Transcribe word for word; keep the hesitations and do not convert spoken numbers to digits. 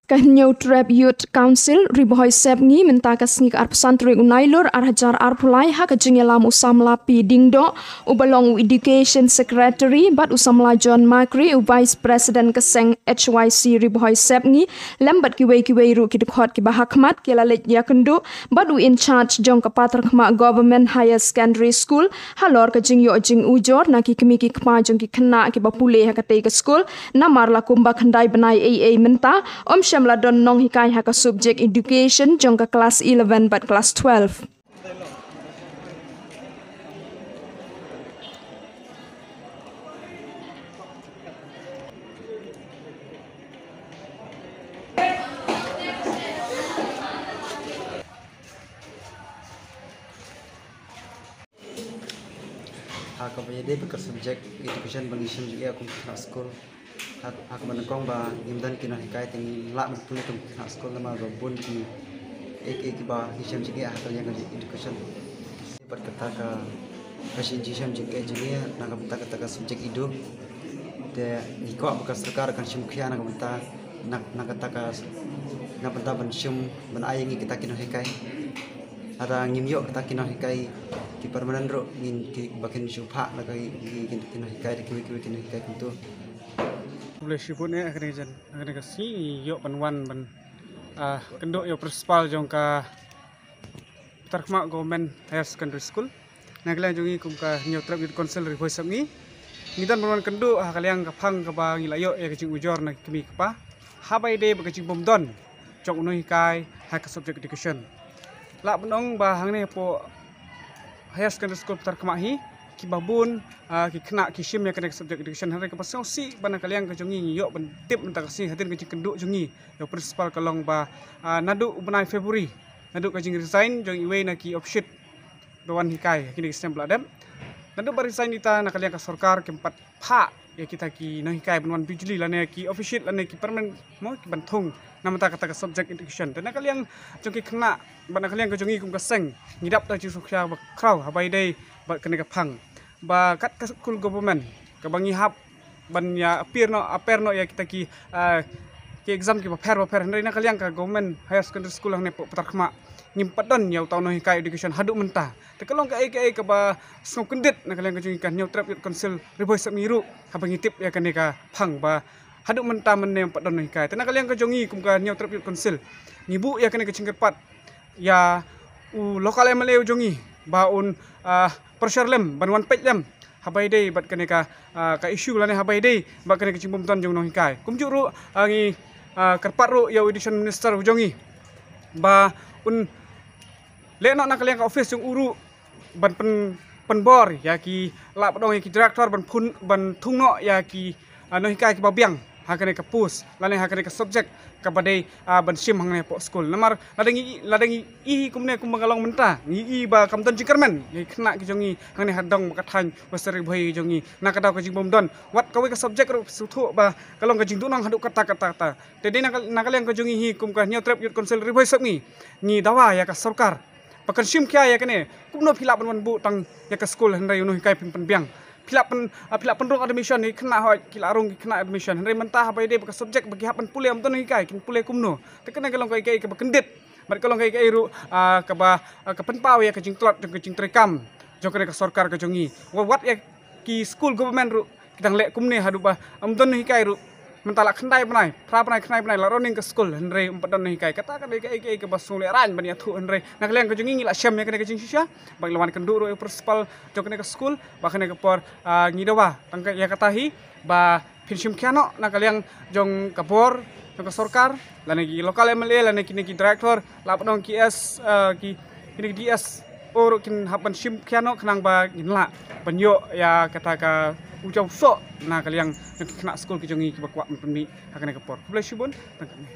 Ka Hynñiewtrep Youth Council Ri Bhoi Sepngi mynta ka sngi ka arphew san tarik u Nailur ar hajar arphew lai ha ka jingïalam u Samla P Diengdoh uba long u Education Secretary bad u Samla John Makri u Vice President ka seng H Y C Ri Bhoi Sepngi lem bad kiwei kiwei ruh ki dkhot kiba hakhmat ki la leit ïakynduh bad u in charge jong ka Patharkhmah Government Higher Secondary School halor ka jingïoh jingujor na ki kmie ki kpa jong ki khynnah kiba pule ha katei ka skul. Namar la kumba khyndai bnai ei ei mynta ym shym la don nonghikai ha ka subject education jong ka klas eleven bad klas twelve. Ha kaba ïadei bad ka subject education ba ngi shim jingeh kum ki khynnah skul. Ha, ha kaba nyngkong ba ngim don ki nonghikai te ngi lah ban pule kum ki khynnah skul namar ba bun ki, eh, eh, kiba ngi shim jingeh ha ka liang ka education. Bad kata ka, ka shin jingshim jingeh jong ngi na ka bynta kata ka subject edu. Te ngi kwah ba ka sorkar kan shim khia na ka bynta na, na kata ka, na bynta ban shim ban ai ngi kita ki nonghikai. Lada ngim ïoh kita ki nonghikai ki permanent ruh ngin ki ba kin shu phah na ka ki, ki, ki nonghikai da kiwei kiwei ki nonghikai kumtu. Khublei shibun eh, ha kane ka jan, ha kane ka sngi ngi ïoh ban wan ban, ah, kynduh ïa u principal jong ka Patharkhmah Government Higher Secondary School. Na ka liang jong ngi kum ka Hynñiewtrep Youth Council Ri Bhoi Sepngi, ngi don ban wan kynduh ha ka liang ka phang kaba ngi la ïoh ïa ka jingujor na ki kmie ki kpa. Haba ïadei bad ka jingbymdon jong u nonghikai ha ka subject education. Lah ban ong ba hangne hapoh Higher Secondary School Patharkhmah hi kiba bun, ah, ki khynnah ki shim ïa kane ka subject education. Hynrei kaba sngewsih ba na ka liang ka jong ngi ngi ïoh ban tip mynta ka sngi hadien ka jingkynduh jong ngi ïa u principal ka long ba, ah, naduh u bnai February, naduh ka jingresign jong iwei na ki office ba wan hikai ha kine ki snem ba la dep. Naduh ba resign ita na ka liang ka sorkar kim pat phah ïa kita ki nonghikai ban wan bijli lane ki office lane ki permanent mo ki ban thung na bynta kata ka subject education. Te na ka liang jong ki khynnah bad na ka liang ka jong ngi kum ka seng ngi dap da jingsngewkhia ba khraw haba ïadei bad kane ka phang ba kat ka school government kaba ngi hap ban ïa appear noh, appear noh ïa kita ki, ah, ki exam kiba pher ba pher. Hynrei na ka liang ka Government Higher Secondary School hangne hapoh Patharkhmah ngim pat don ïa uta u nonghikai education haduh mynta. Te ka long kaei kaei kaba sngewkyndit na ka liang ka jong ngi ka Hynñiewtrep Youth Council Ri Bhoi Sepngi ruh haba ngi tip ïa kane ka phang ba haduh mynta mynne ym pat don nonghikai. Te na ka liang ka jong ngi kum ka Hynñiewtrep Youth Council ngi buh ïa kane ka jingkyrpad ïa u local M L A u jong ngi ba un, ah, pressure lem ban wan peit lem haba ïadei bad kane ka, ah, ka issue lane haba ïadei bad kane ka jingbymdon jong u nonghikai. Kumjuh ruh, ah, ngi, ah, kyrpad ruh ïa u Education Minister u jong ngi ba un leh noh na ka liang ka office jong u ruh ban pyn, pynbor ïa ki, lah ban ong ïa ki director ban phun, ban thung noh ïa ki, ah, nonghikai kiba biang ha kane ka post lane ha kane ka subject kaba dei, ah, ban shim hangne hapoh skul. Namar lada ngi, lada ngi i kumne kumba nga long mynta ngi i ba kam don jingkyrmen ïa ki khynnah ki jong ngi hangne ha dong ba ka thaiñ Western Ri Bhoi jong ngi na ka daw ka jingbymdon wat kawei ka subject ruh sngewthuh ba ka long ka jingduhnong haduh katta katta katta. Te dei na ka, na ka liang ka jong ngi hi kum ka Hynñiewtrep Youth Council Ri Bhoi Sepngi ngi dawa ïa ka sorkar ba kan shim khia ïa kane. Kumno phi lah ban wan buh tang ïa ka skul hynrei u nonghikai phim pynbiang? Phi lah pyn, ah, phi lah pynrung admission ïa ki khynnah, hooid ki lah rung ki khynnah admission hynrei mynta haba ïadei bad ka subject ba ki hap ban pule ym don nonghikai, kin pule kumno? Te kane ka long kaei kaei kaba kyndit bad ka long kaei kaei ruh, ah, kaba, ah, ka pynpaw ïa ka jingtlot jong ka jingtreikam jong kane ka sorkar ka jong ngi. Wa wat ïa ki school government ruh ki dang leh kumne haduh ba ym don nonghikai ruh. Mynta la khyndai bnai, phra bnai, khyndai bnai la running ka skul hynrei ym pat don nonghikai. Kata ka dei kaei kaei kaba sngewlehraiñ ban ïathuh hynrei na ka liang ka jong ngi ngi la shem ïa kane ka jingshisha. Ba ngi la wan kynduh ruh ïa u principal jong kane ka skul ba kane ka por, ah, ngi dawa tang ka ïa kata hi ba phin shim khia noh na ka liang jong ka bor jong ka sorkar lane ki local M L A lane kine ki director lah ban ong ki S, ah, ki, kine ki D S O ruh kin hap ban shim khia noh khnang ba ngin lah ban ïoh ïa kata ka u jawsoh na ka liang jong ki khynnah skul ki jong ngi kiba kwah ban pynmih ha kane ka por. Khublei shibun. Tang kane.